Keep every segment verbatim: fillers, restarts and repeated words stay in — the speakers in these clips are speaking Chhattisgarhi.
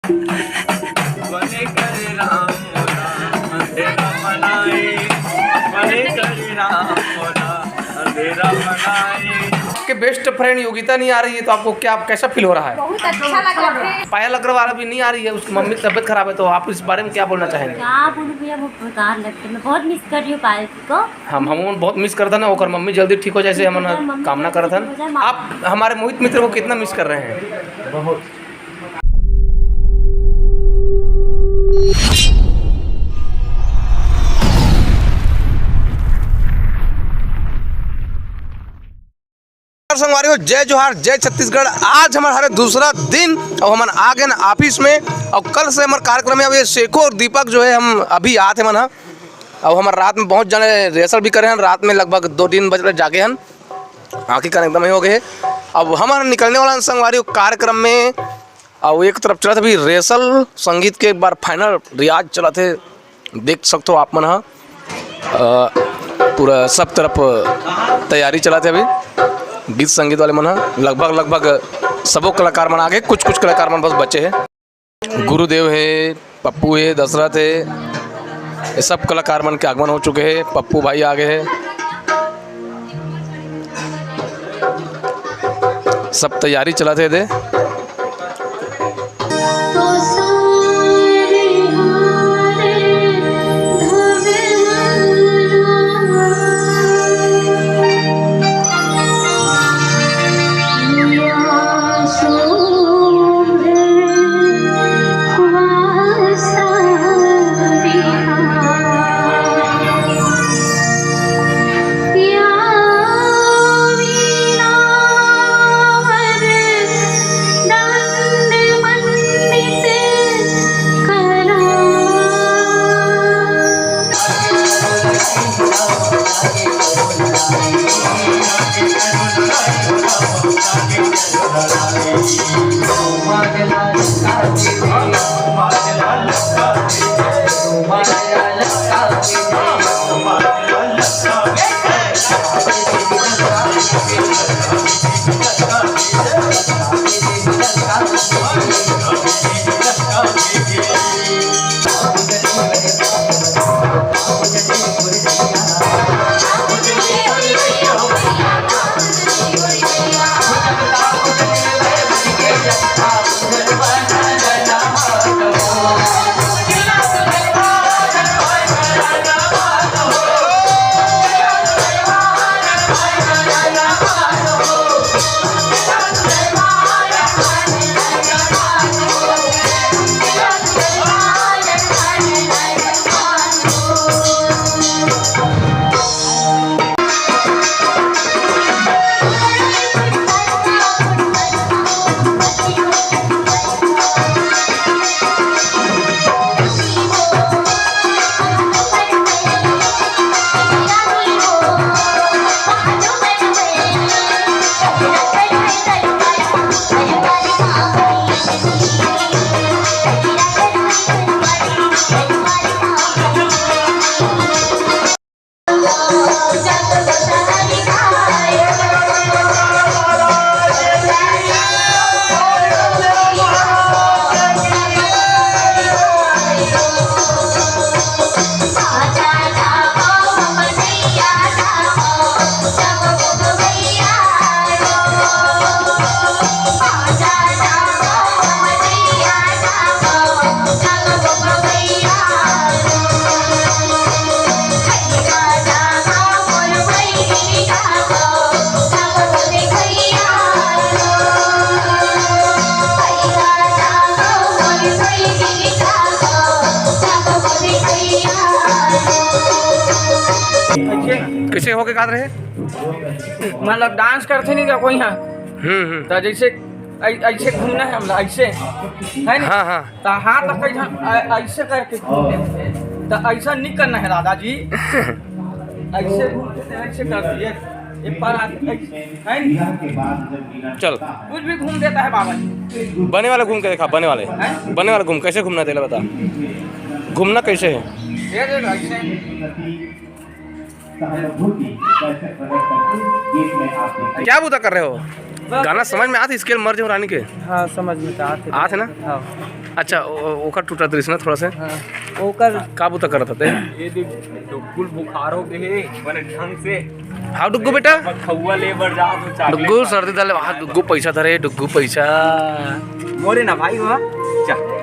बने करे राम मोला अंधेरा बनाए, बने करे राम मोला अंधेरा बनाए। आपके बेस्ट फ्रेंड योगिता नहीं आ रही है, तो आपको क्या, कैसा फील हो रहा है? बहुत अच्छा लग रहा है। पायल अग्रवाल अभी नहीं आ रही है, उसकी मम्मी की तबीयत खराब है, तो आप इस बारे में क्या बोलना चाहेंगे? क्या बोलूं भैया, वो बेकार लगते हैं। मैं बहुत मिस कर रही हूँ पायल जी को। हम, हम बहुत मिस करत हन, ओकर मम्मी जल्दी ठीक हो जाए, ऐसे हमन कामना करत हन। आप हमारे मोहित मित्र को कितना मिस कर रहे हैं? बहुत। संगवारी हो, जय जोहार, जय छत्तीसगढ़। आज हमर हरे दूसरा दिन, अउ हमन आ गए न ऑफिस में, अउ कल से हमर कार्यक्रम है। अब ये शेखो और दीपक जो है, हम अभी आत हे मन ह, अउ हमर रात में बहुत जने रिहर्सल भी करे हन, रात में लगभग दो तीन बजे तक जागे हन, आँखी कान एकदम ही हो गए हे। अब हमन निकलने वाला हन संगवारी हो कार्यक्रम में, अउ एक तरफ चलत अभी रिहर्सल, संगीत के एक बार फाइनल रियाज चलत हे। देख सकथो आप मन ह, अ, पूरा सब तरफ तैयारी चलत हे अभी। गीत संगीत वाले मन ह लगभग, लगभग सबो कलाकार मन आ गे, कुछ कुछ कलाकार मन बस बचे हे। गुरुदेव हे, पप्पू हे, दशरथ हे, ये सब कलाकार मन के आगमन हो चुके हे। पप्पू भाई आ गे हे। सब तैयारी चलत हे दे। कैसे होके गात रहे? मतलब डांस करथे नहीं का कोई यहाँ? हम्म, हम्म। तो जैसे ऐ-, ऐसे घूमना है हमला, ऐसे, है ना? हाँ, हाँ। तो हाथ कैसा, ऐ-, ऐसे करके घूमने, तो ऐसा नहीं करना है दादाजी। ऐसे घूमते थे, ऐसे कर दिए। एक बार आके ऐसे, है ना? चल। कुछ भी घूम देता है बाबा जी। बने वाला घूम के देखा, बने वाले। हैं? बने वाला घूम, कैसे घूमना तेला बता। घूमना कैसे है? ये देख, ऐसे। क्या बूता कर रहे हो? गाना समझ में आथे, स्केल मर जाऊं रानी के? हाँ, समझ में तो आथे। आथे ना? हाँ। अच्छा, ओ-, ओकर टूटत रहिस ना थोड़ा से। हाँ, ओकर का बुता करत हते? ये देख, डुग्गुल बुखार हो गए हे, बने ढंग से। हाँ, डुग्गू बेटा। खउआ ले बर जा, तो चॉकलेट डुग्गू, खा। सर्दी डाले, वहाँ डुग्गू पैसा धरे, डुग्गू पैसा। मोरे ना भाई, वहाँ जा।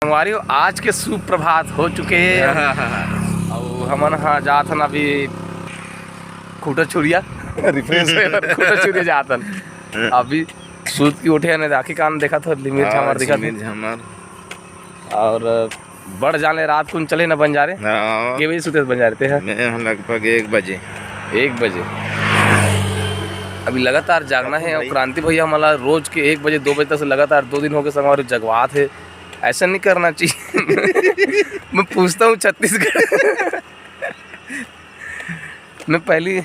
संगवारी हो, आज के सुप्रभात हो चुके हे। अउ हमन हा जात हन अभी खूंटा छुरिया, रिफ्रेश होए बर खूंटा छुरिया जात हन। अभी सूत के उठे हन, आँखी कान देखत हो, लिमिट हाँ, झामर दिखत हे। लिमिट झामर। अउ बड़ जान ले रात कुन चले न बंजारे। हाँ। के बजे सुते बंजारे ते ह? मैं ह लगभग एक बजे। एक बजे। अभी लगातार जागना हे। अउ भाई। क्रांति भैया हमला रोज के एक बजे, दो बजे तक से लगातार दो दिन हो गए संगवारी जगवात हे। ऐसा नहीं करना चाहिए। मैं पूछता हूँ छत्तीसगढ़। मैं पहली,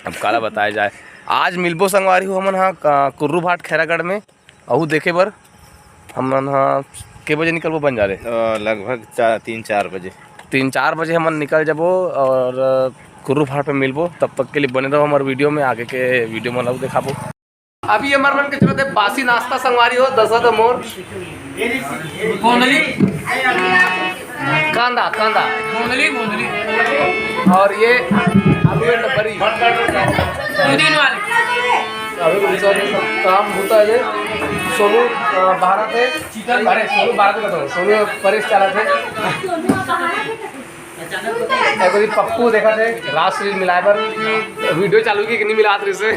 अब काला बताया जाए, आज मिलबो संगवारी हो हमन हा, आ, कुर्रू भाट खैरागढ़ में। अहू देखे बर हमन हा के बजे निकलबो बंजारे? अ, लगभग चा-, तीन चार बजे। तीन चार बजे हमन निकल जाबो अउ, अ, कुर्रू भाट पे मिलबो। तब तक के लिए बने रहो हमारे वीडियो में, आगे के वीडियो में अउ दिखाबो। अभी हमर मन के चलत हे बासी नाश्ता संगवारी हो, दसा तो मोर गोंदली। कांदा, कांदा। गोंदली, गोंदली। अउ ये आलू है बरी। दो दिन वाले। अभी तो सब काम होता है। सोनू, अ, भारत है। अरे, सोनू भारत का तो, सोनू परेश चालत है। एक बारी पप्पू देखत हे, राजश्री मिलाए बर वीडियो चालू की कि नहीं मिलात रहिसे।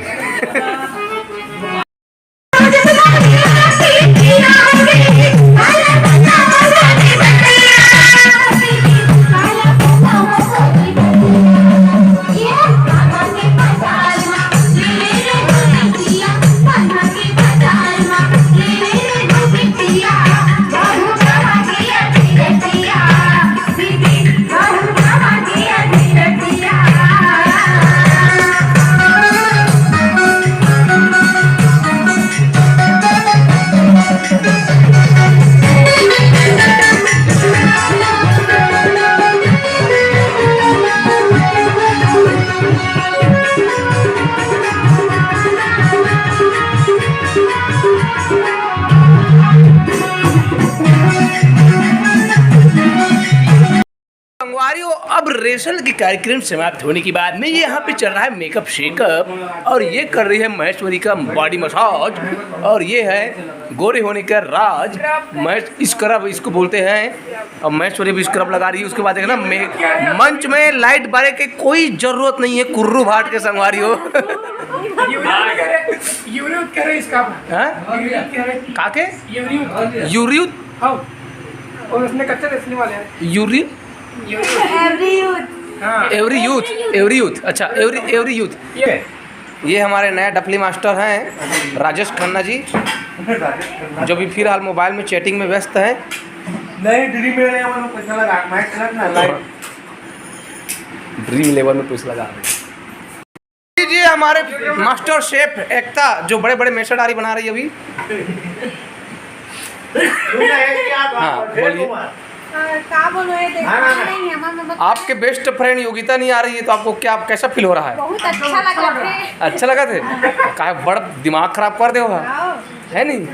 भाइयों, अब रेसल के कार्यक्रम समाप्त होने के बाद में यहाँ पे चल रहा है मेकअप शेकअप और ये कर रही है महेश्वरी का बॉडी मसाज और ये है गोरे होने का राज। महेश स्क्रब इसको बोलते हैं। और महेश्वरी भी स्क्रब लगा रही है। उसके बाद देखना मे-, मंच में लाइट बारे के कोई जरूरत नहीं है। कुर्रू भाट के संगवारी हो। यूरियत करे, यूरियत करे इसका। हाँ? यूरियत करे। काके? यूरियत। यूरियत? हाँ। और उसने कच्चा रखने वाले हैं। यूरियत? Every youth। हाँ। Every youth, every youth। अच्छा, every, every youth। ये ये हमारे नए डफली मास्टर हैं राजेश खन्ना जी, जो भी फिलहाल मोबाइल में चैटिंग में व्यस्त हैं। नहीं, ड्रीम इलेवन में पैसा लगा, मैच लगा ना, लाइव। ड्रीम इलेवन में पैसा लगा। जी, हमारे मास्टर शेफ एकता, जो बड़े बड़े मेसर डारी बना रही है अभी। हाँ, बोलिए। अ, का बोलो, ये देखा नहीं है, हमारे मतलब आपके बेस्ट फ्रेंड योगिता नहीं आ रही है, तो आपको क्या, कैसा फील हो रहा है? बहुत अच्छा लगा थे। अच्छा लगा थे? काहे बड़ दिमाग खराब कर दे हो, हाँ। है नहीं?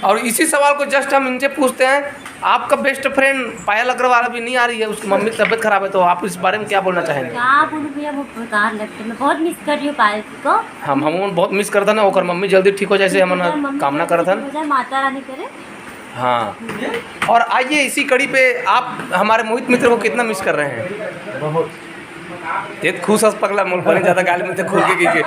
और इसी सवाल को जस्ट हम इनसे पूछते हैं, आपका बेस्ट फ्रेंड पायल अग्रवाल अभी नहीं आ रही है, उसकी मम्मी की तबीयत खराब है, तो आप इस बारे में क्या बोलना चाहेंगे? क्या बोलूं भैया, वो बेकार लगते हैं। मैं बहुत मिस कर रही हूँ पायल को। हम, हम बहुत मिस करते हैं ना, ओकर मम्मी जल्दी ठीक हो जाए, ऐसे हम ना मम्मी कामना जल्दी करते ठीक हैं। हो जाए, माता रानी करे। हाँ, और आइए, इसी कड़ी पे आप हमारे मोहित मित्र को कितना मिस कर रहे हैं? बहुत। ये तो खुश हस पगला, मोल पर ज्यादा गाली में तो खुल के की के।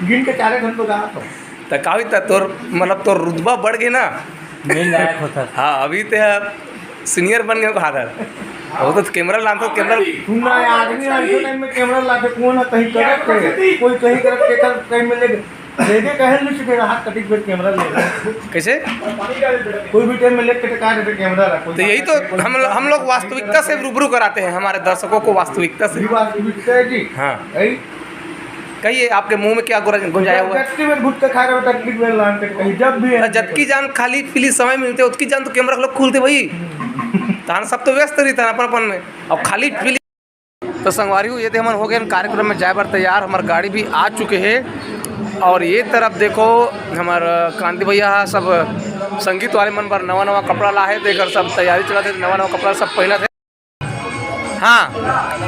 गिन के चारे घंटों का तो। त का होई, त तोर, मतलब, तोर रुतबा बढ़ गए ना। मेन गायक होता। हाँ, अभी ते सीनियर बन गए कहा था। वो तो कैमरा लान तो कैमरा। सुन ना, आदमी आज के टाइम में कैमरा लाते कौन है, कहीं करत कोई, कोई कहीं करत के कर, कहीं में ले, लेके कहे नहीं चुके, हाथ कटिक पे कैमरा ले। कैसे? कोई भी टाइम में लेके कहा रहते कैमरा रखो। तो यही तो हम, हम लोग वास्तविकता से रूबरू कराते हैं हमारे दर्शकों को, वास्तविकता से। ये वास्तविकता है जी। हाँ। यही। कहिए, आपके मुंह में क्या गुर-, गुंजाया हुआ है? जबकि मैं गुटखा खा रहा हूँ, तकलीफ में लान के कहीं जब भी है। जबकि जान खाली पीली समय मिलते, उतकी जान तो कैमरा लोग खुलते भाई। तान सब तो व्यस्त रही था अपन अपन में, और खाली पीली। तो संगवारी हो, ये थे हमन हो गए कार्यक्रम में जाए बर तैयार, हमार गाड़ी भी आ चुके हैं। और ये तरफ देखो, हमार क्रांति भैया हा सब संगीत वाले मन बर नवा नवा कपड़ा ला है, देकर सब तैयारी चलत है, नवा नवा कपड़ा सब पहनत है। हाँ,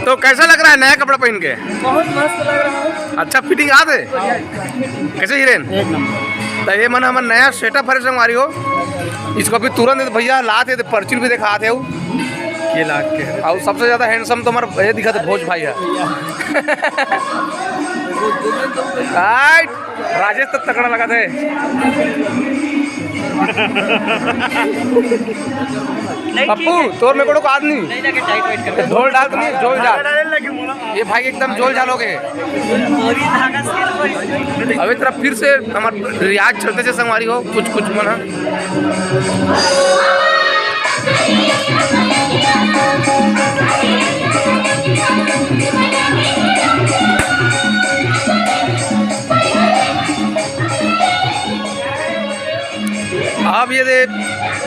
तो कैसा लग रहा है नया कपड़ा पहन के? बहुत मस्त लग रहा है। अच्छा फिटिंग आत है? कैसे हिरेन? एक नंबर। तो ये मन हमर नया सेटअप हरे संगवारी हो, इसको अभी तुरंत भैया लात है, तो पर्ची भी दिखात है वो। ये लात के है। और सबसे ज्यादा हैंडसम तो हमारा ये दिखा था, भोज भाई है। राइट। राजेश तो तगड़ा लगा थे। पप्पू, तोर में कोनो का आदमी? ढोल डाल तो नहीं, झोल झाल। ये भाई एकदम झोल झाल हो गए। अभी तरफ फिर से हमार रियाज चलते से संगवारी हो, कुछ कुछ मन ह। अब ये दे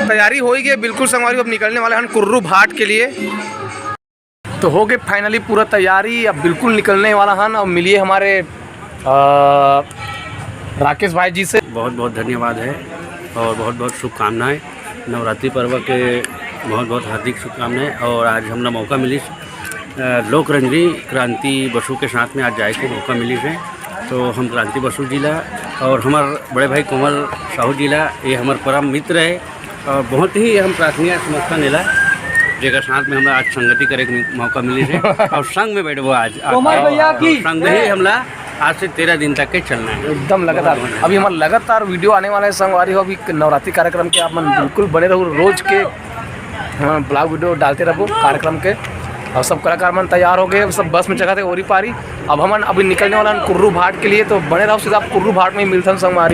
तैयारी हो ही गई बिल्कुल संगवारी, अब निकलने वाले हैं कुर्रू भाट के लिए। तो हो गए finally पूरा तैयारी, अब बिल्कुल निकलने वाला हन। अब मिलिए हमारे, अ, राकेश भाई जी से। बहुत बहुत धन्यवाद है और बहुत बहुत शुभकामनाएं। नवरात्रि पर्व के बहुत बहुत हार्दिक शुभकामनाएं। और आज हमला मौका मिलिस, अ, लोक रंजनी क्रांति बसु के साथ में आज जाए के मौका मिलिस है। तो हम क्रांति बसु जी ला और हमार बड़े भाई कोमल साहू जी ला, ये हमार परम मित्र है। और बहुत ही हम प्रार्थनीय समझथन एला, जेकर साथ में हमरा आज संगति करे के मौका मिलिस है। और संग में बैठबो आज। कोमल भैया की। संग ही हमला आज से तेरह दिन तक के चलना है। एकदम लगातार। बहुत, बहुत अभी हमारा लगातार वीडियो आने वाला है संगवारी हो, अभी नवरात्रि कार्यक्रम के आप मन बिल्कुल बने रहो रोज के, हाँ, ब्लॉग वीडियो डालते रहो कार्यक्रम के। और सब कलाकार मन तैयार हो गए, सब बस में चघत हे ओरी पारी। अब हमन अभी निकलने वाला हन कुर्रू भाट के लिए, तो बने रहो सीधा आप कुर्रू भाट में ही मिलथन संगवारी।